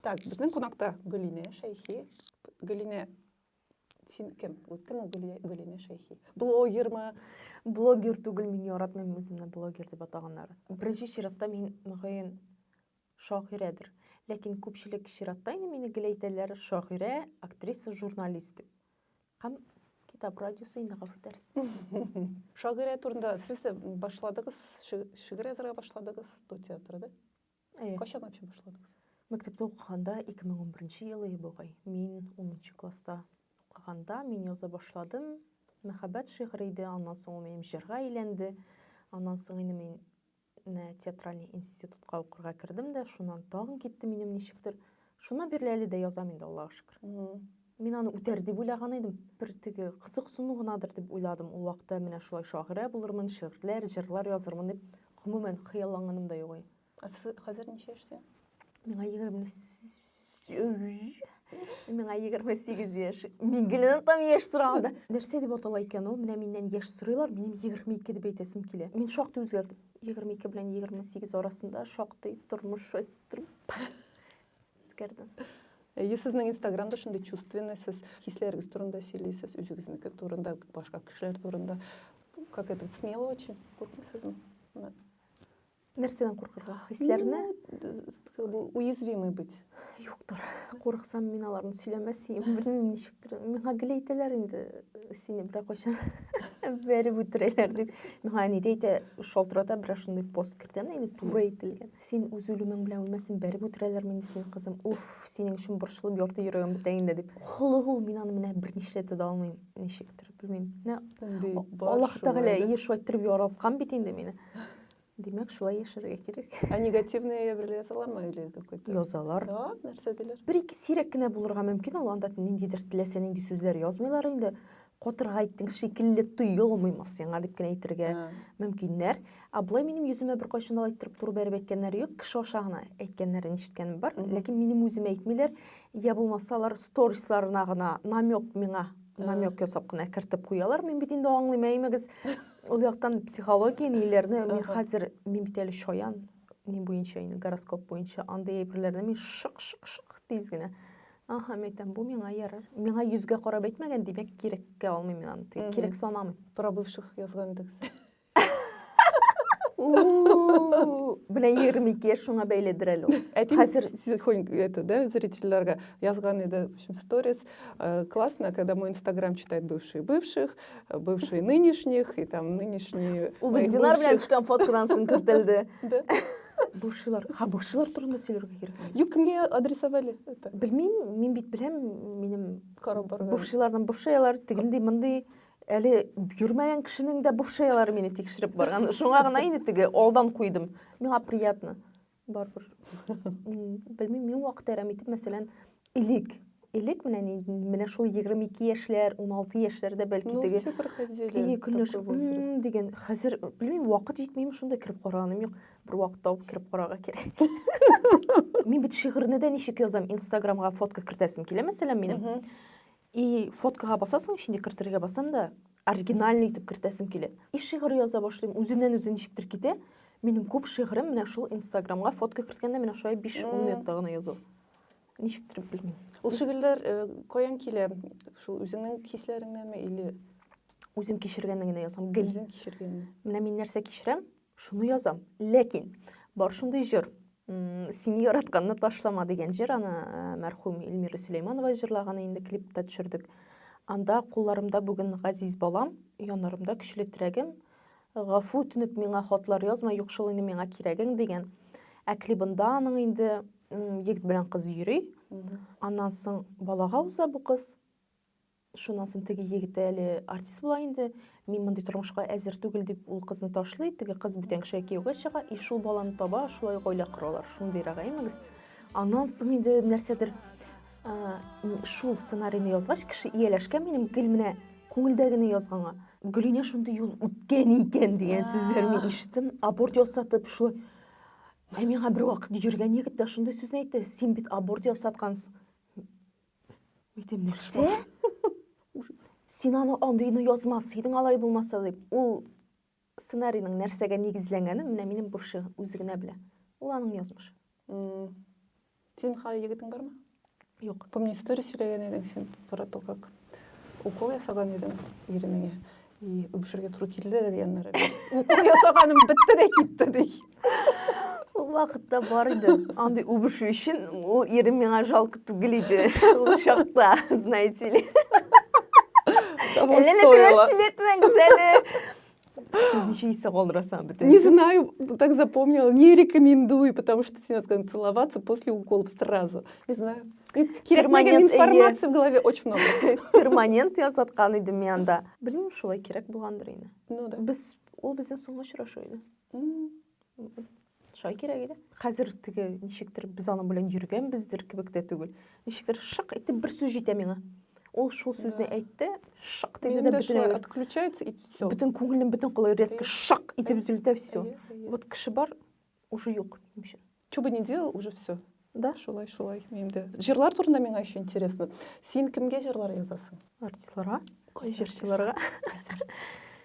Так, безнең кунакта Гөлинә Шәйхи. Гөлинә, син кем? Вот кем ул Гөлинә Шәйхи? Блогермы? Блогер түгел, мин яратмыйм үземне блогер дип атаганнары. Беренче чиратта мин, мөгаен, шагыйрәдер. Ләкин күпчелек чиратта инде мине гел әйтәләр шагыйрә, актриса, журналист дип. Һәм китап радиосы инде гафу итәрсез. Шагыйрә турында сез башладыгыз, шигырь язарга башладыгыз до театра, да? Әйе. Кайчан вообще башладыгыз? Мәктәптә укыганда 2011 ел иде бугай. Мин 10 класста укыганда мин яза башладым. Мәхәббәт шигыре иде, аннан соң ул минем җырга әйләнде. Аннан соң инде мин менә театральный институтка укырга кердем дә, шуннан тагын китте минем ничектер. Шуннан бирле әле дә язам инде, Аллага шөкер. Мин аны үтәр дип уйлаган идем. Бер теге кызыксыну гынадыр дип уйладым. Ул вакытта менә шулай шагыйрә булырмын, шигырьләр, җырлар язырмын дип гомумән хыялланганым да юк. Ә сез хәзер ничә яшьтә? Миңа Миңа 28 яшь. Мин гел онытам яшь сораганда. Нәрсә дип атала икән ул? Менә миннән яшь сорыйлар, минем 22 дип әйтәсем килә. Мин шактый үзгәрдем. 22 белән 28 арасында шактый тормыш әйттереп үзгәрдем. Әйе, сезнең Инстаграмда шундый чувственный, сез хисләрегез турында сөйлисез, үзегезнеке турында, башка кешеләр турында. Как это смело очень. Куркмыйсызмы? Нәрсәдән куркырга? Хисләрне? Ну, уязвимый быть. Юктыр. Курыксам, мин аларны сөйләмәс идем. Белмим, ничектер. Миңа гел әйтәләр инде, сине берәр кайчан бәреп үтерәләр дип. Миңа әни дә әйтә, шалтырата, берәр шундый пост кертәм дә инде туры әйтелгән. Син үз үлемең белән үлмәсен, бәреп үтерәләр мине сине, кызым. Уф, синең өчен борчылып ярты йөрәгем бетә инде дип. Холык ул, мин аны менә бернишләтә дә алмыйм, ничектер, белмим. Менә Аллаһ Тәгалә шулай иттереп яралткан бит инде мине. Димәк, шулай яшәргә кирәк. Ә негативный әйберләр язалармы или какой-то? Язалар. Да, нәрсә диләр? Бер-ике сирәк кенә булырга мөмкин ул, анда ниндидер теләсә нинди сүзләр язмыйлар инде. Катырга әйттең шикелле тоелмыймы сиңа дип кенә әйтергә мөмкиннәр. Ә болай минем йөземә беркайчан да әйттереп туры бәреп әйткәннәре юк, кеше аша гына әйткәннәрен ишеткәнем бар. Ләкин минем үземә әйтмиләр. Я булмаса алар сторисларына гына намек миңа намек ясап кына кертеп куялар. Мин бит инде аңлыйм, әймегез. Ул яктан психология ниләрне мин хәзер мин бит әле чаян ни буенча инде гороскоп буенча андый әйберләрне мин шык шык шык тиз генә. Аһа, мин әйтәм, бу миңа ярар. Миңа йөзгә карап әйтмәгән, димәк, кирәккә алмыйм мин аны. Кирәк санамыйм. Про бывших язган идегез. Менә 22 яшь шуңа бәйледер әле ул. Әйтим, хәзер это, да, зрительләргә язган иде, в общем, сторис. Классно, когда мой инстаграм читает бывшие бывших, бывшие нынешних и там нынешние Ул бит Динар белән төшкән фоткадан соң кертелде. Да. Бывшийлар. Ха, бывшийлар турында сөйләргә кирәк. Юк, кемгә адресовали это? Белмим, мин бит беләм, минем Карап барган. Бывшийларның бывшийлар, тегенди, мондый. Әле йөрмәгән кешенең дә бывшийлары мине тикшереп барган. Шуңа гына инде теге алдан куйдым. Миңа приятно. Барыбер. Белмим, мин вакыт әрәм итеп, мәсәлән, элек, элек менә менә шул 22 яшьләр, 16 яшьләрдә бәлки ну, теге все проходили. Ие, көнләш дигән. Хәзер белмим, вакыт җитмиме, шунда кереп караганым юк. Бер вакыт табып кереп карарга кирәк. Мин бит шигырьне дә ничек язам, Инстаграмга фотка кертәсем килә, мәсәлән, минем. И фоткага басасың, инде кертергә басам да, оригинальный итеп кертәсем килә. И шигырь яза башлыйм, үзеннән үзе ничектер китә. Минем күп шигырем менә шул Инстаграмга фотка керткәндә менә шулай 5-10 минутта гына язу. Ничектер белмим. Ул шигырьләр э, каян килә? Шул үзеңнең хисләреңнәнме или Үзем кичергәнне генә язам. Гел. Үзең кичергәнне. Менә мин нәрсә кичерәм, Шуны язам. Ләкин бар шундый җыр. Сине яратканны ташлама дигән җыр, аны э, мәрхүм Эльмира Сөләйманова җырлаган инде клипта төшердек. Анда кулларымда бүген газиз балам, яннарымда көчле терәгем. Гафу үтенеп миңа хатлар язма, юк шул инде миңа кирәгең дигән. Ә клибында аның инде егет белән кыз йөри. Аннан соң балага уза бу кыз. Шуннан соң теге егет әле артист була инде. Мин мондый тормышка әзер түгел дип ул кызны ташлый. Теге кыз бүтән кешегә кияүгә чыга и шул баланы таба, шулай гаилә коралар. Шундыйрак әймегез. Аннан соң инде нәрсәдер шул сценарийны язгач, кеше ияләшкән минем гел менә күңелдәгене язганга. Гөлинә шундый юл үткән икән дигән сүзләр мин ишеттем. Аборт ясатып, шулай. Ә миңа бер вакыт йөргән егет тә шундый сүзне әйтте. Син бит аборт ясаткансың. Әйтәм, нәрсә? Син аны андыйны язмас идең алай булмаса дип. Ул сценарийның нәрсәгә нигезләнгәнен менә минем бывший үзе генә белә. Ул аның язмышы. Синең хәзер егетең бармы? Юк. Помню, история сөйләгән идең син про то, как укол ясаган идең иренеңә. И үбешергә туры килде дә дигәннәр. Укол ясаганым бетте дә китте ди. Ул вакытта бар иде. Андый үбешү өчен ул ирем миңа жалко түгел иде. Ул чакта, знаете ли. Того Әллә стоило. нәрсәләр сөйләтмәгез әле. Сез ничә исә калдырасың бөтен. Не знаю, так запомнила. Не рекомендую, потому что тебе надо целоваться после уколов сразу. Не знаю. Кирәкмәгән Перманент, информации в голове очень много. Перманент ясаткан идем мин анда. Белмим, шулай кирәк булгандыр инде. Ну да. Без ул безнең соңгы очрашу иде. М. Шулай кирәк иде. Хәзер теге ничектер без аның белән йөргәнбездер кебек тә түгел. Ничектер шык итеп бер сүз җитә миңа. Ул шул сүзне әйтте, шык диде Минем дә дә бөтен шулай әйбер. отключается и все. Бөтен күңелем, бөтен кулы резко шык итеп өзелде, все. Вот кеше бар, уже юк минем өчен. Что бы ни делал, уже все. Да? Шулай, шулай. Минем дә. Җырлар турында миңа еще интересно. Син кемгә җырлар язасың? Артистларга, Кайсы җырчыларга.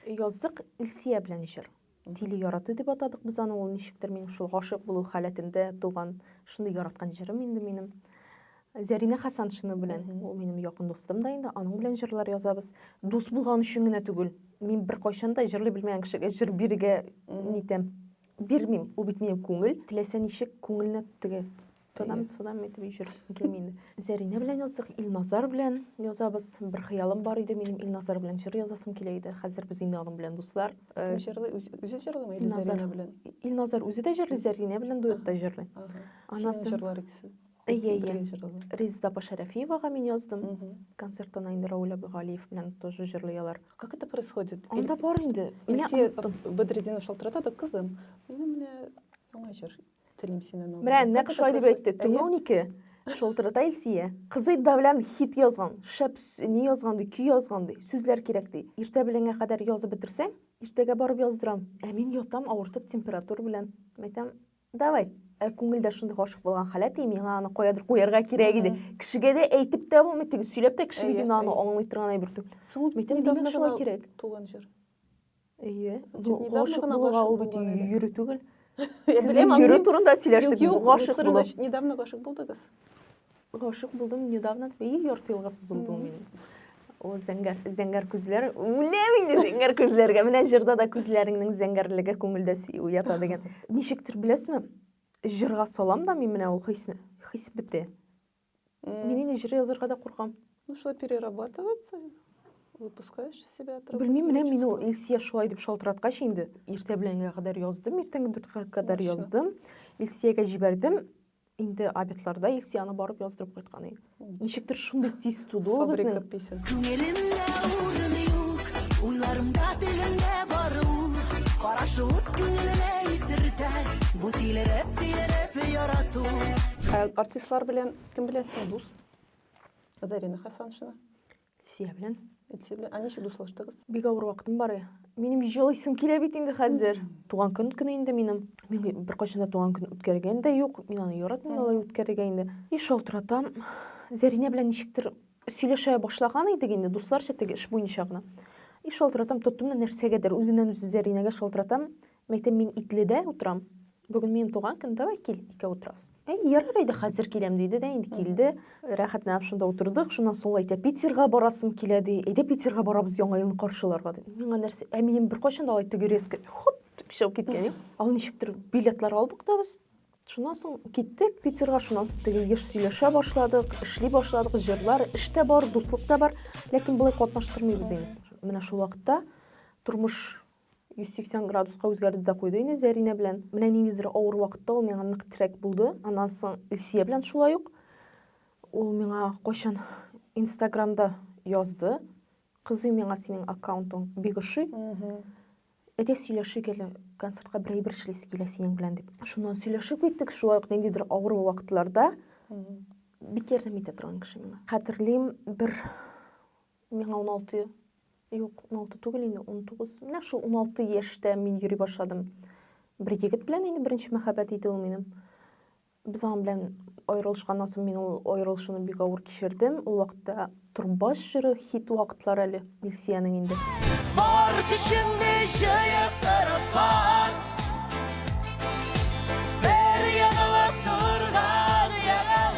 Яздык Илсия белән җыр. Тиле ярату дип атадык без аны, ул ничектер минем шул гашыйк булу халәтендә туган, шундый яраткан җырым инде минем. Зәринә Хәсәншина белән, ул минем якын дустым да инде, аның белән җырлар язабыз. Дус булган өчен генә түгел. Мин беркайчан да җырлый белмәгән кешегә җыр бирергә нитәм. Бирмим, ул бит минем күңел. Теләсә ничек күңелне теге Тадам судам итеп йөресем килми инде. Зәринә белән яздык, Илназар белән язабыз. Бер хыялым бар иде минем, Илназар белән җыр язасым килә иде. Хәзер без инде аның белән дуслар. Кем җырлый? Үзе җырлыймы или Зәринә белән? Илназар үзе дә җырлый, Зәринә белән дуэтта җырлый. Анасы җырлар икесе. Әйе, әйе. Резеда апа Шәрәфиевага мин яздым. Концерттан инде Рауль абый Галиев белән тоже җырлый алар. Как это происходит? Анда бар инде. Илсия Бәдретдинова шалтырата да, кызым, минем менә яңа җыр телим синнән. Менә нәкъ шулай дип әйтте. Төнге 12 шалтырата Илсия. Кызый да белән хит язган, шәп ни язган ди, көй язган ди, сүзләр кирәк ди. Иртә беләнгә кадәр язып бетерсәң, иртәгә барып яздырам. Ә мин ятам авыртып температура белән. Әйтәм, давай. Ә күңелдә шундый гашык булган халәт, и миңа аны каядыр куярга кирәк иде. Кешегә дә әйтеп тә булмый, теге сөйләп тә кеше бит инде аны аңлый торган әйбер түгел. Соң Әйтәм, димәк, шулай кирәк. Туган җыр. Әйе. Недавно Гашык гына булуга гашык ул бит булган иде. йөрү түгел. Я Сез беләм, бит йөрү аңлыйм. турында сөйләштек, Юк, юк, гашык соры, булып. значит, недавно гашык булдыгыз. Гашык булдым недавно дип, и ярты елга сузылды ул минем. Ул зәңгәр, зәңгәр күзләр, үләм инде зәңгәр күзләргә. Менә җырда да күзләреңнең зәңгәрлеге күңелдә сөю уята дигән. Ничектер беләсезме, җырга салам да мин менә ул хисне, хис бетә. Мин инде җыр язарга да куркам. Ну что, перерабатывается? Выпускаешь из себя? Белмим, менә мин ул Илсия шулай дип шалтыраткач инде, иртә беләнгә кадәр яздым, иртәнге дүрткә кадәр яздым. Илсиягә җибәрдем. Инде обедларда Илсияны барып яздырып кайткан идем. Ничектер шундый тиз туды ул Фабрика безнең. песен. Күңелемдә урын юк, уйларымда, телемдә бар ул. Карашы ут күңеленә исертә, бу тилереп, тилереп ярату. Ә артистлар белән кем белән син дус? Зарина Хасаншина. Илсия белән. Илсия белән. А ничек дуслаштыгыз? Бик авыр вакытым бар. Минем җылыйсым килә бит инде хәзер. Туган көн көне инде минем. Мин беркайчан да туган көн үткәргән дә юк. Мин аны яратмыйм алай үткәрергә инде. И шалтыратам. Зәринә белән ничектер сөйләшә башлаган идек инде, дусларча теге эш буенча гына. И шалтыратам, тоттым да нәрсәгәдер үзеннән үзе Зәринәгә шалтыратам. Мин әйтәм, мин Итледә утырам. Бүген минем туган көн, давай кил, икәү утырабыз. Әй, ярар, әйдә, хәзер киләм, диде дә, инде килде. Рәхәтләнеп шунда утырдык. Шуннан соң ул әйтә, Питерга барасым килә, ди. Әйдә, Питерга барабыз, Яңа елны каршыларга, ди. Миңа нәрсә, ә минем беркайчан да алай теге резко, хоп, дип чыгып киткән юк. Ал ничектер билетлар алдык та без. Шуннан соң киттек Питерга, шуннан соң теге еш сөйләшә башладык, эшли башладык, җырлар, эш тә бар, дуслык та бар, ләкин болай катнаштырмыйбыз инде. Менә шул вакытта тормыш 180 градуска үзгәрде дә куйды инде Зәринә белән. Менә ниндидер авыр вакытта ул миңа нык терәк булды. Аннан соң Илсия белән шулай ук. Ул миңа кайчан Инстаграмда язды. Кызый, миңа синең аккаунтың бик ошый. Әйдә сөйләшик әле, концертка бер әйбер эшлисе килә синең белән дип. Шуннан сөйләшеп киттек, шулай ук ниндидер авыр вакытларда бик ярдәм итә торган кеше миңа. Хәтерлим, бер миңа 16, юк, 16 түгел инде, 19. Менә шул 16 яшьтә мин йөри башладым. Бер егет белән инде беренче мәхәббәт иде ул минем. Без аның белән аерылышканнан соң мин ул аерылышуны бик авыр кичердем. Ул вакытта Торбаш җыры хит вакытлар әле Илсиянең инде. Бар көчеңне җыеп торып бас. Бер егылып торган егылып.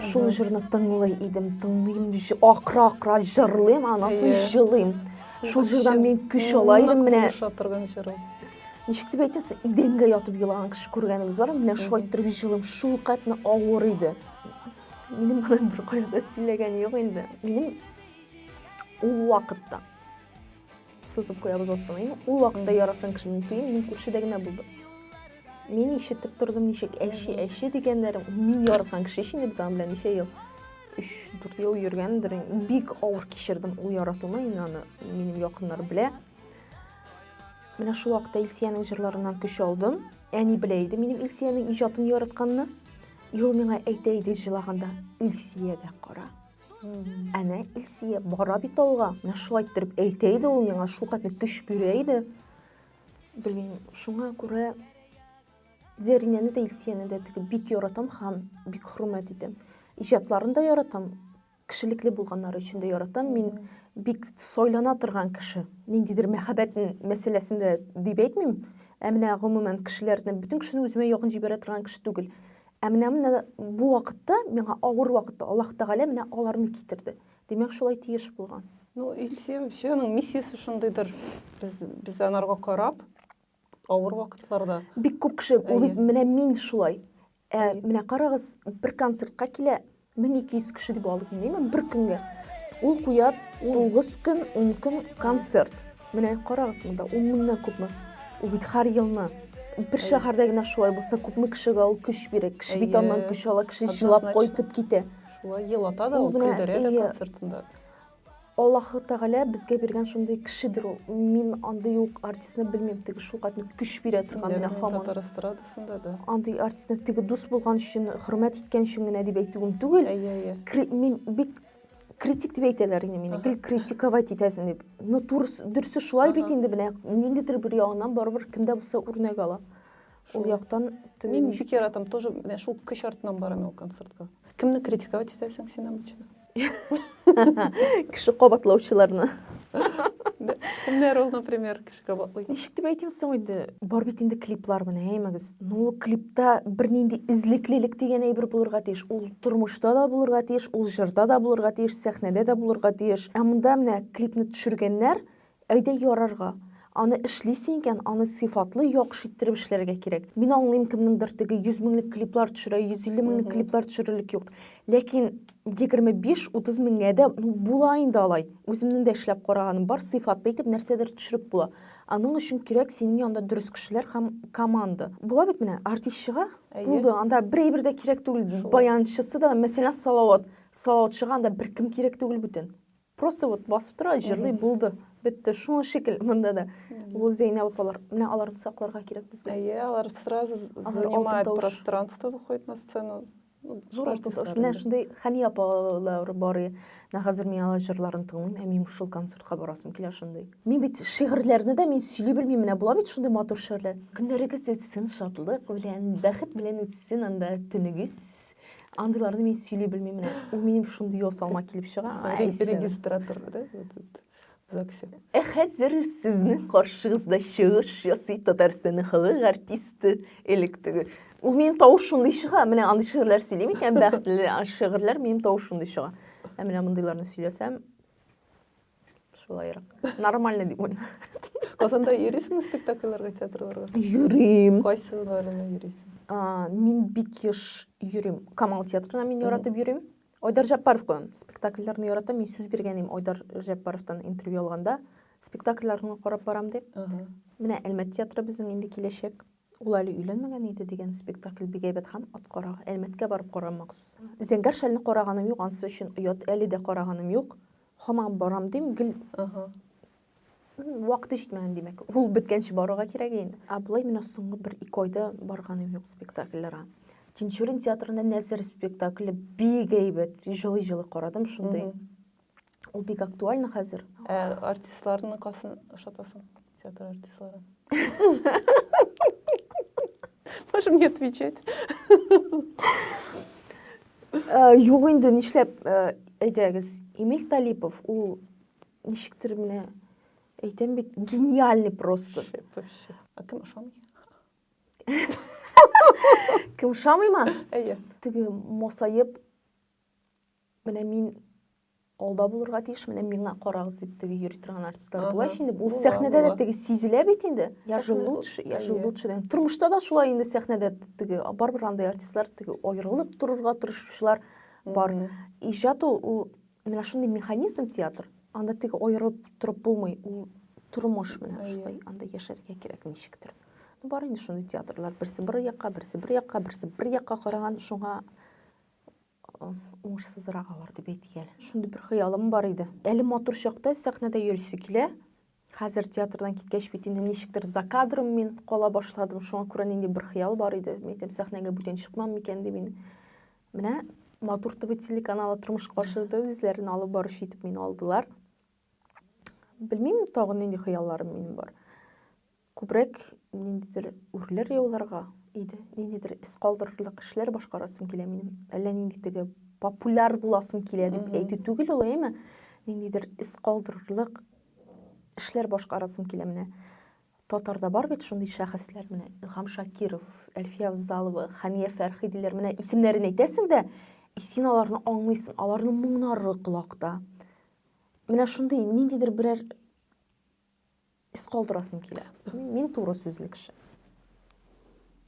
Шул җырны тыңлый идем, тыңлыйм, акыра-акыра җырлыйм, анасын җылыйм. Шул җырдан мин көч ала идем менә. Торган җыр ул. Ничек дип әйтәсең, идәнгә ятып елаган кеше күргәнегез бармы? Менә шулай иттереп җылыйм, шул кадәр авыр иде. Минем моны беркая да сөйләгән юк инде. Минем ул вакытта сызып куябыз астына. Инде ул вакытта яраткан кешемнең туе минем күршедә генә булды. Мин ишетеп тордым, ничек әче, әче дигәннәрен. Мин яраткан кеше ич инде без аның белән ничә ел? 3-4 ел йөргәндер. Бик авыр кичердем ул яратуны, инде аны минем якыннар белә. Менә шул вакытта Илсиянең җырларыннан көч алдым. Әни белә иде минем Илсиянең иҗатын яратканны. И ул миңа әйтә иде җылаганда, Илсиягә кара. Әнә Илсия бара бит алга. Менә шулай иттереп әйтә иде ул миңа, шул хәтле көч бирә иде. Белмим, шуңа күрә Зәринәне дә, Илсияне дә теге бик яратам һәм бик хөрмәт итәм. Иҗатларын да яратам, кешелекле булганнары өчен дә яратам. Мин бик сайлана торган кеше. Ниндидер мәхәббәт мәсьәләсендә дип әйтмим. Ә менә гомумән кешеләрне, бөтен кешене үземә якын җибәрә торган кеше түгел. Ә менә менә бу вакытта, миңа авыр вакытта Аллаһ Тәгалә менә аларны китерде. Димәк, шулай тиеш булган. Ну, Илсөя вообще аның миссиясе шундыйдыр. Без без анарга карап, авыр вакытларда. Бик күп кеше, ул бит менә мин шулай. Ә менә карагыз, бер концертка килә 1200 кеше дип алдык инде, бер көнгә. Ул куя 9 көн, 10 көн концерт. Менә карагыз монда, 10 меңнән күпме. Ул бит һәр елны. Бер шәһәрдә генә шулай булса, күпме кешегә ул көч бирә. Кеше бит аннан көч ала, кеше җылап кайтып китә. Шулай елата да, ул көлдерә дә концертында. Аллаһы Тәгалә безгә биргән шундый кешедер ул. Мин андый ук артистны белмим, теге шул хәтле көч бирә торган менә һаман. Татар эстрадасында да. Андый артистны теге дус булган өчен, хөрмәт иткән өчен генә дип әйтүем түгел. Әйе, әйе. Мин бик критик дип әйтәләр инде мине, гел критиковать итәсең дип. Но турысы, дөресе шулай бит инде менә, ниндидер бер ягыннан барыбер кемдә булса үрнәк ала. Ул яктан Мин бик яратам, тоже менә шул көч артыннан барам ул концертка. Кемне критиковать итәсең син обычно? Кеше кабатлаучыларны. Кемнәр ул, например, кеше кабатлый? Ничек дип әйтим соң инде? Бар бит инде клиплар менә, әймәгез. Ну, ул клипта бернинди эзлеклелек дигән әйбер булырга тиеш. Ул тормышта да булырга тиеш, ул җырда да булырга тиеш, сәхнәдә дә булырга тиеш. Ә монда менә клипны төшергәннәр, Әйдә ярарга. Аны эшлисең икән, аны сыйфатлы, яхшы иттереп эшләргә кирәк. Мин аңлыйм, кемнеңдер теге 100 меңлек клиплар төшерә, 150 меңлек клиплар төшерерлек юк. Ләкин 25-30 меңгә дә, ну, була инде алай. Үземнең дә эшләп караганым бар, сыйфатлы итеп нәрсәдер төшереп була. Аның өчен кирәк синең янында дөрес кешеләр һәм команда. Була бит менә, артист чыга, булды, анда бер әйбер дә кирәк түгел, баянчысы да, мәсәлән, Салават. Салават чыга, анда беркем кирәк түгел бүтән. Просто вот басып тора, җырлый, булды, бетте. Шуңа шикел монда да. Ул Зәйнәб апалар, менә аларны сакларга кирәк безгә. Әйе, алар сразу занимают пространство, выходят на сцену. Ну, зур артистлар. Менә шундый Хәния апалар бар. Менә хәзер мин алар җырларын тыңлыйм, ә мин шул концертка барасым килә шундый. Мин бит шигырьләрне дә мин сөйли белмим, менә була бит шундый матур шигырьләр. Көннәрегез үтсен шатлык белән, бәхет белән үтсен анда төнегез. Андыйларны мин сөйли белмим менә. Ул минем шундый ясалма килеп чыга. Регистратор, да? В ЗАГСе. Ә хәзер сезнең каршыгызда чыгыш ясый Татарстанның халык артисты элек теге. Ул минем тавыш шундый чыга. Менә андый шигырьләр сөйлим икән, бәхетле шигырьләр минем тавыш шундый чыга. Ә менә мондыйларны сөйләсәм, Шулайрак. Нормально дип уйлыйм. Казанда йөрисеңме спектакльләргә, театрларга? Йөрим. Кайсыларына йөрисең? Мин бик еш йөрим. Камал театрына мин яратып йөрим. Айдар Җәппаровка спектакльләрне яратам. Мин сүз биргән идем Айдар Җәппаровтан интервью алганда. Спектакльләрне карап барам дип. Менә Әлмәт театры безнең инде киләчәк. Ул әле өйләнмәгән иде дигән спектакль бик әйбәт һәм ат карагы. Әлмәткә барып карарга махсус. Зәңгәр шәлне караганым юк, ансы өчен оят, әле дә караганым юк. Һаман барам дим, гел вакыты җитмәгән димәк. Ул беткәнче барырга кирәк инде. Ә болай менә соңгы бер ике айда барганым юк спектакльләргә. Тинчурин театрында Нәзер спектакле бик әйбәт, җылый-җылый карадым шундый. Ул бик актуально хәзер. Ә артистларны касын ошатасың? Театр артистларын. Можешь мне отвечать? Э, юк инде, нишләп, э, әйдәгез, Эмиль Талипов, ул ничектер менә әйтәм бит, гениальный просто. Вообще. А кем ошамый? Кем ошамыймы? Әйе. Теге масаеп. Менә мин алда булырга тиеш, менә миңа карагыз дип теге йөри торган артистлар була инде. Ул сәхнәдә дә теге сизелә бит инде. Я же лучше, я же лучше дигән. Тормышта да шулай инде сәхнәдә теге барыбер андый артистлар теге аерылып торырга тырышучылар бар. Иҗат ул, ул менә шундый механизм театр. Анда теге аерылып торып булмый. Ул тормыш менә шулай анда яшәргә кирәк ничектер. Ну, бар инде шундый театрлар. Берсе бер якка, берсе бер якка, берсе бер якка караган. Шуңа уңышсызрак алар дип әйтик әле. Шундый бер хыялым бар иде. Әле матур чакта сәхнәдә йөрисе килә. Хәзер театрдан киткәч бит инде ничектер за кадром мин кала башладым. Шуңа күрә нинди бер хыял бар иде. Мин әйтәм, сәхнәгә бүтән чыкмам микән дип инде. Менә Матур ТВ телеканалы тормышка ашырды, үзләрен алып баручы итеп мине алдылар. Белмим, тагын нинди хыялларым минем бар. Күбрәк ниндидер үрләр яуларга иде, ниндидер эз калдырырлык эшләр башкарасым килә минем. Әллә нинди теге популяр буласым килә дип әйтү түгел ул, әйеме? Ниндидер эз калдырырлык эшләр башкарасым килә менә. Татарда бар бит шундый шәхесләр менә Илһам Шакиров, Әлфия Авзалова, Хәния Фәрхи диләр. Менә исемнәрен әйтәсең дә, и син аларны аңлыйсың, аларның моңнары колакта. Менә шундый ниндидер берәр Эз калдырасым килә. Мин туры сүзле кеше.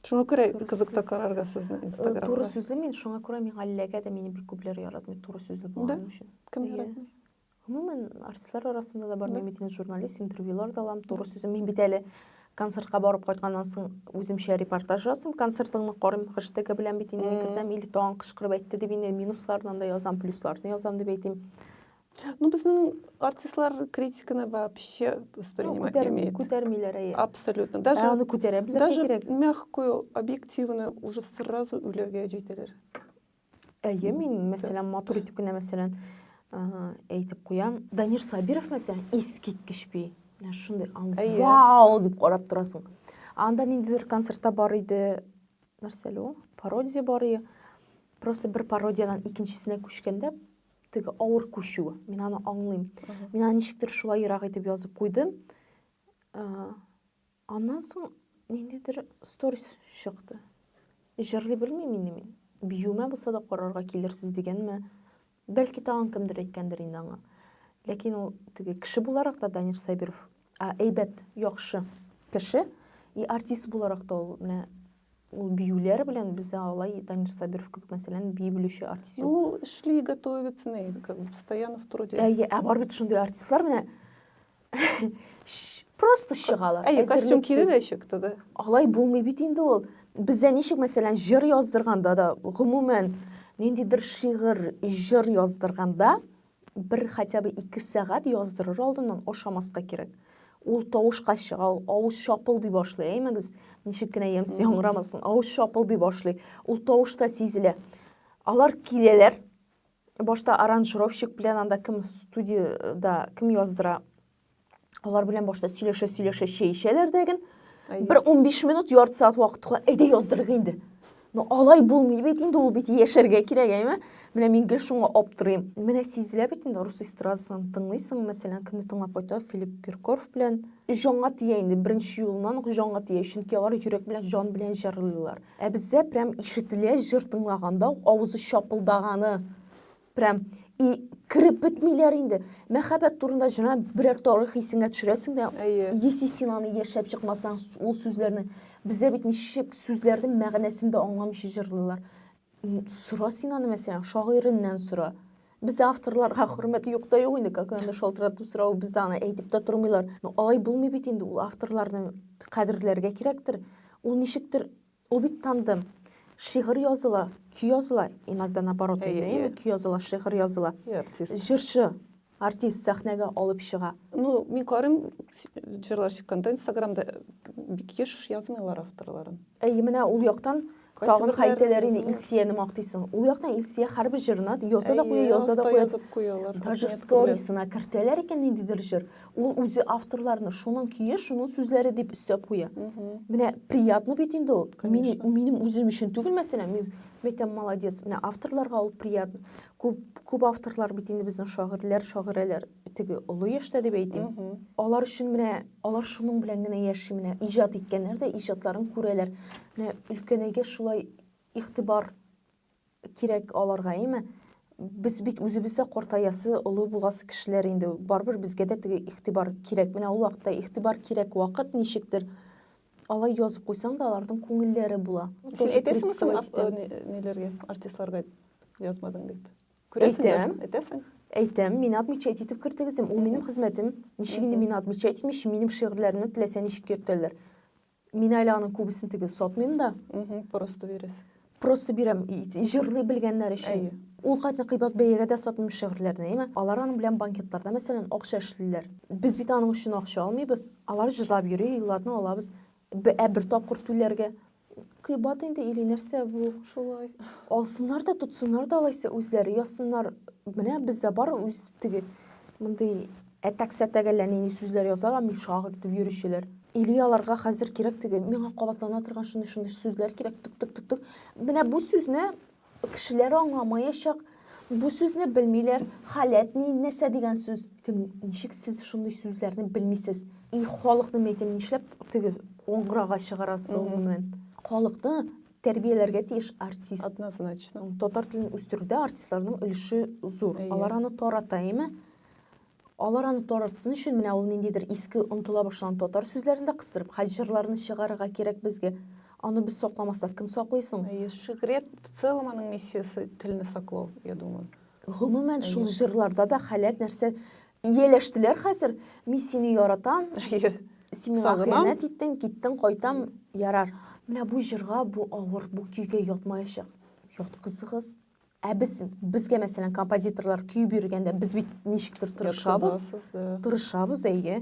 Шуңа күрә кызык та карарга сезне э, Инстаграмда. Туры сүзле мин, шуңа күрә миңа эләгә дә мине бик күпләр яратмый туры сүзле булганым өчен. Кем яратмый? Гомумән, артистлар арасында да бар. Мин бит инде журналист, интервьюлар да алам, туры сүзем. Мин бит әле концертка барып кайтканнан соң үземчә репортаж язам, концертыңны карыйм, хэштегы белән бит инде мин кертәм, или тагын кычкырып әйтте дип инде минусларынан да язам, плюсларны язам дип әйтим. Ну, безнең артистлар критиканы вообще воспринимать ну, не умеет. Күтәрмиләр, әйе. Абсолютно. Даже, ә аны күтәрә белергә даже кирәк. мягкую, объективную уже сразу үләргә җитәләр. Әйе, мин, мәсәлән, матур итеп кенә, мәсәлән, әйтеп куям. Данир Сабиров, мәсәлән, искиткеч би. Менә шундый, вау дип карап торасың. Анда ниндидер концертта бар иде, нәрсә әле ул? Пародия бар иде. Просто бер пародиядән икенчесенә күчкәндә теге авыр күчү. Мин аны аңлыйм. Мин аны ничектер шулайрак итеп язып куйдым. Аннан соң ниндидер сторис чыкты. Җырлый белмим инде мин. Биюмә булса да карарга килерсез дигәнме? Бәлки тагын кемдер әйткәндер инде аңа. Ләкин ул теге кеше буларак та Данир Сабиров әйбәт, яхшы кеше. И артист буларак та ул менә Ул биюләр белән бездә алай Данир Сабиров кебек, мәсәлән, бии белүче артист юк. Ул эшли, готовится, как бы постоянно в труде. Әйе, ә бар бит шундый артистлар менә просто чыгалар. Әйе, костюм киде дә чыкты да. Алай булмый бит инде ул. Бездә ничек, мәсәлән, җыр яздырганда да, гомумән, ниндидер шигырь, җыр яздырганда, бер хотя бы 2 сәгать яздырыр алдыннан ашамаска кирәк. Ул тавышка чыга, ул авыз шапылдый башлый, әймәгез, ничек кенә ямьсез яңгырамасын, авыз шапылдый башлый. Ул тавышта сизелә. Алар киләләр, башта аранжировщик белән анда кем студияда кем яздыра, алар белән башта сөйләшә-сөйләшә чәй эчәләр дәген. Бер 15 минут, ярты сәгать вакыт кала, әйдә яздырыйк инде. Но алай булмый бит инде, ул бит яшәргә кирәк, әйме? Менә мин гел шуңа аптырыйм. Менә сизелә бит инде, рус эстрадасын тыңлыйсың, мәсәлән, кемне тыңлап кайта, Филипп Киркоров белән. Җанга тия инде, беренче юлыннан ук җанга тия, чөнки алар йөрәк белән, җан белән җырлыйлар. Ә бездә прям ишетелә җыр тыңлаганда ук авызы чапылдаганы. Прям и кереп бетмиләр инде. Мәхәббәт турында җына берәр тарих исеңә төшерәсең дә, Әйе. если син аны яшәп чыкмасаң, ул сүзләрне бездә бит ничек сүзләрнең мәгънәсен дә аңламыйча җырлыйлар. Сора син аны, мәсәлән, шагыйреннән сора. Бездә авторларга хөрмәт юк та юк инде, как анда шалтыратып сорау, бездә аны әйтеп тә тормыйлар. Но алай булмый бит инде, ул авторларны кадерләргә кирәктер. Ул ничектер Ул бит тандем. Шигырь языла, көй языла, иногда наоборот инде, әйеме? Көй языла, шигырь языла. И артист. Җырчы, артист сәхнәгә алып чыга. Ну, мин карыйм, җырлар чыкканда Инстаграмда бик еш язмыйлар авторларын. Әйе, менә ул яктан тагын хәйтәләр инде Илсияне мактыйсың. Ул яктан Илсия һәрбер җырына яза да куя, яза да куя. Язып куялар. Даже сторисына кертәләр икән ниндидер җыр. Ул үзе авторларны шуның көе, шуның сүзләре дип өстәп куя. Менә приятно бит инде ул. Мин, минем үзем өчен түгел, мәсәлән, мин әйтәм, молодец. Менә авторларга ул приятно. Күп, күп авторлар бит инде безнең шагыйрьләр, шагыйрәләр теге олы яшьтә дип әйтим. Алар өчен менә алар шуның белән генә яши, менә иҗат иткәннәр дә иҗатларын күрәләр. Менә өлкәнәйгә шулай игътибар кирәк аларга, әйме? Без бит үзебез дә картаясы, олы буласы кешеләр инде. Барыбер безгә дә теге игътибар кирәк. Менә ул вакытта игътибар кирәк вакыт ничектер. Алай язып куйсаң да, аларның күңелләре була. Син әйтәсеңме соң ниләргә, артистларга язмадың дип? Күрәсең, Әйтәм. әйтәсең? Әйтәм, мине отмечать итеп кертегез дим. Ул минем хезмәтем. Ничек инде мине отмечать итмичә, минем шигырьләремне теләсә ничек йөртәләр. Мин әле аның күбесен теге сатмыйм да. Просто бирәсең. Просто бирәм, җырлый белгәннәр өчен. Әйе. Ул хәтле кыйбат бәягә дә сатмыйм шигырьләрне, әйеме? Алар аның белән банкетларда, мәсәлән, акча эшлиләр. Без бит аның өчен акча алмыйбыз. Алар җырлап йөри, ладно, алабыз. Ә бер тапкыр түләргә. Кыйбат инде или нәрсә бу? Шулай. Алсыннар да, тотсыннар да алайса, үзләре язсыннар. Менә бездә бар үз теге мондый әтәк-сәтәк әллә нинди сүзләр язалар, мин шагыйрь дип йөрүчеләр. Или аларга хәзер кирәк теге, миңа кабатлана торган шундый-шундый сүзләр кирәк, тык-тык-тык-тык. Менә бу сүзне кешеләр аңламаячак, бу сүзне белмиләр. Халәт ни, нәрсә дигән сүз? Әйтәм, ничек сез шундый сүзләрне белмисез? И халыкны, мин әйтәм, нишләп теге оңгырага чыгарасыз гомумән? Халыкны тәрбияләргә тиеш артист. Однозначно. Татар телен үстерүдә артистларның өлеше зур. Әйе. Алар аны тарата, әйеме? Алар аны таратсын өчен менә ул ниндидер иске онытыла башлаган татар сүзләрен дә кыстырып, хәзер җырларны чыгарырга кирәк безгә. Аны без сакламасак, кем саклый соң? Әйе, шигърият в целом аның миссиясе телне саклау, я думаю. Гомумән, шул җырларда да халәт нәрсә ияләштеләр хәзер. Мин сине яратам, Әйе. син миңа Сагынам. хыянәт иттең, киттең, кайтам, ярар. Менә бу җырга бу авыр, бу көйгә ятмаячак. Яткызыгыз. Ә без, безгә, мәсәлән, композиторлар көй биргәндә, без бит ничектер тырышабыз. Яткызасыз, да. Тырышабыз, әйе.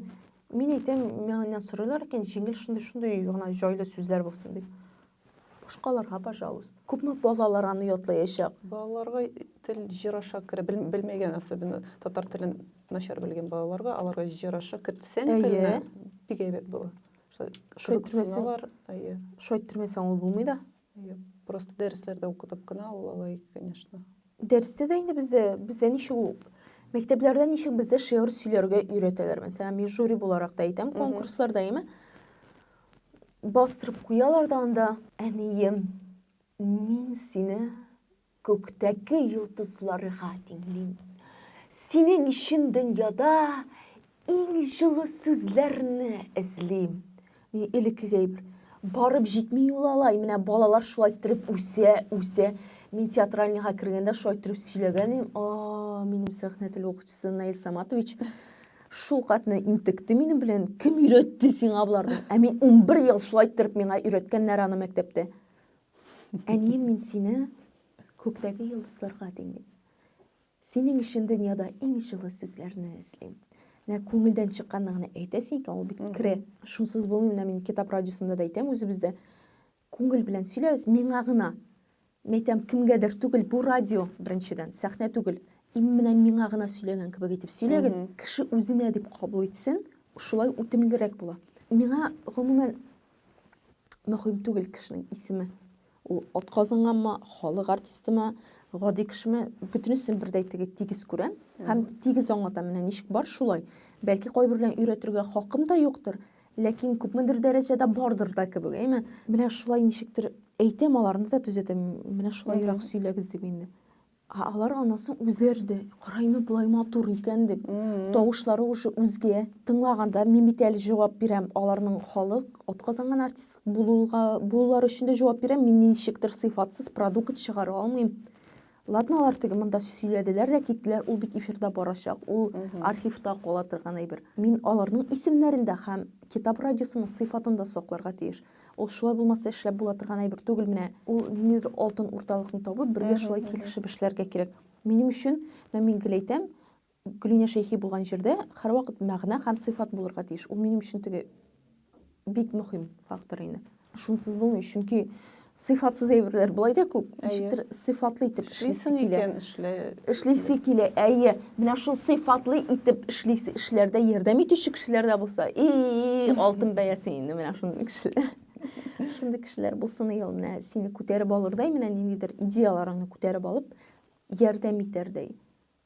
Мин әйтәм, миңа сорыйлар икән, җиңел шундый-шундый гына җайлы сүзләр булсын дип. Башкаларга, пожалуйста. Күпме балалар аны ятлаячак? Балаларга тел җыр аша керә, белмәгән, особенно татар телен начар белгән балаларга, аларга җыр аша кертсәң телне, бик әйбәт була. Шулай иттермәсәң, әйе. Шулай иттермәсәң ул булмый да. Әйе, просто дәресләрдә укытып кына ул алай, конечно. Дәрестә дә инде бездә, бездә ничек ул, мәктәпләрдә ничек бездә шигырь сөйләргә өйрәтәләр. Мәсәлән, мин жюри буларак та әйтәм, конкурсларда, әйеме? Бастырып куялар да анда, әнием, мин сине күктәге йолдызларга тиңлим. Синең өчен дөньяда иң җылы сүзләрне эзлим. Ни элеккеге әйбер. Барып җитми ул алай. Менә балалар шулай иттереп үсә, үсә. Мин театральныйга кергәндә шулай иттереп сөйләгән идем. А, минем сәхнә теле укытучысы Наил Саматович шул катны интекте минем белән. Кем өйрәтте сиңа боларны? Ә мин 11 ел шулай иттереп миңа өйрәткәннәр аны мәктәптә. Әнием, мин сине күктәге йолдызларга тиңлим. Синең өчен дөньяда иң җылы сүзләрне эзлим. Менә күңелдән чыкканны гына әйтәсең икән, ул бит керә. Шунсыз булмый, менә мин Китап радиосында да әйтәм үзебездә. Күңел белән сөйләгез, миңа гына. Мин әйтәм, кемгәдер түгел, бу радио, беренчедән, сәхнә түгел. И менә миңа гына сөйләгән кебек итеп сөйләгез, кеше үзенә дип кабул итсен, шулай үтемлерәк була. Миңа, гомумән, мөһим түгел кешенең исеме. Ул атказанганмы, халык артистымы, гади кешеме, бөтенесен бердәй теге тигез күрәм һәм тигез аңлатам. Менә ничек бар, шулай. Бәлки кайберләрен өйрәтергә хакым да юктыр, ләкин күпмедер дәрәҗәдә бардыр да кебек, әйме? Менә шулай ничектер әйтәм, аларны да төзәтәм. Менә шулайрак сөйләгез дип инде. Ә алар аннан соң үзгәрде. Караймы, болай матур икән дип. Тавышлары уже үзгә. Тыңлаганда мин бит әле җавап бирәм. Аларның халык, атказанган артист булуга, булулары өчен дә җавап бирәм. Мин ничектер сыйфатсыз продукт чыгара алмыйм. Ладно, алар теге монда сөйләделәр дә киттеләр, ул бит эфирда барачак, ул архивта кала торган әйбер. Мин аларның исемнәрен дә һәм Китап радиосының сыйфатын да сакларга тиеш. Ул шулай булмаса эшләп була торган әйбер түгел менә. Ул ниндидер алтын урталыкны табып, бергә шулай килешеп эшләргә кирәк. Минем өчен, менә мин гел әйтәм, Гөлинә Шәйхи булган җирдә һәрвакыт мәгънә һәм сыйфат булырга тиеш. Ул минем өчен теге бик мөһим фактор инде. Шунсыз булмый, чөнки сыйфатсыз әйберләр болай да күп. Ничектер сыйфатлы итеп эшлисе килә. Эшлә. Эшлисе килә, әйе. Менә шул сыйфатлы итеп эшлисе эшләрдә ярдәм итүче кешеләр дә булса, и, алтын бәясе инде менә шундый кешеләр. Шундый кешеләр булсын ел, менә сине күтәреп алырдай, менә ниндидер идеяларыңны күтәреп алып, ярдәм итәрдәй.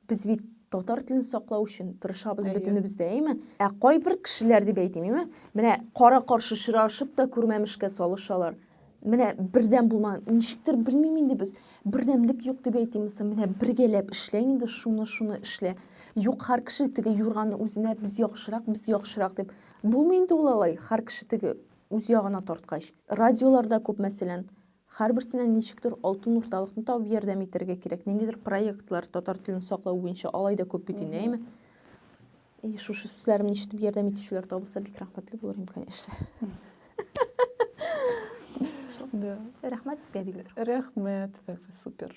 Без бит татар телен саклау өчен тырышабыз бөтенебез дә, әйме? Ә кайбер кешеләр дип әйтим, әйме? Менә кара-каршы очрашып та күрмәмешкә салышалар. Менә бердәм булма, ничектер белмим инде без, бердәмлек юк дип әйтимме соң, менә бергәләп эшлә инде, шуны, шуны эшлә. Юк, һәр кеше теге юрганны үзенә без яхшырак, без яхшырак дип. Булмый инде ул алай, һәр кеше теге үз ягына тарткач. Радиоларда күп, мәсәлән, һәрберсенә ничектер алтын урталыкны табып ярдәм итәргә кирәк. Ниндидер проектлар татар телен саклау буенча алай да күп бит инде, әйме? И шушы сүзләремне ишетеп ярдәм итүчеләр табылса, бик рәхмәтле булыр идем, конечно. Да. Рәхмәт сезгә бик зур. Рәхмәт, супер.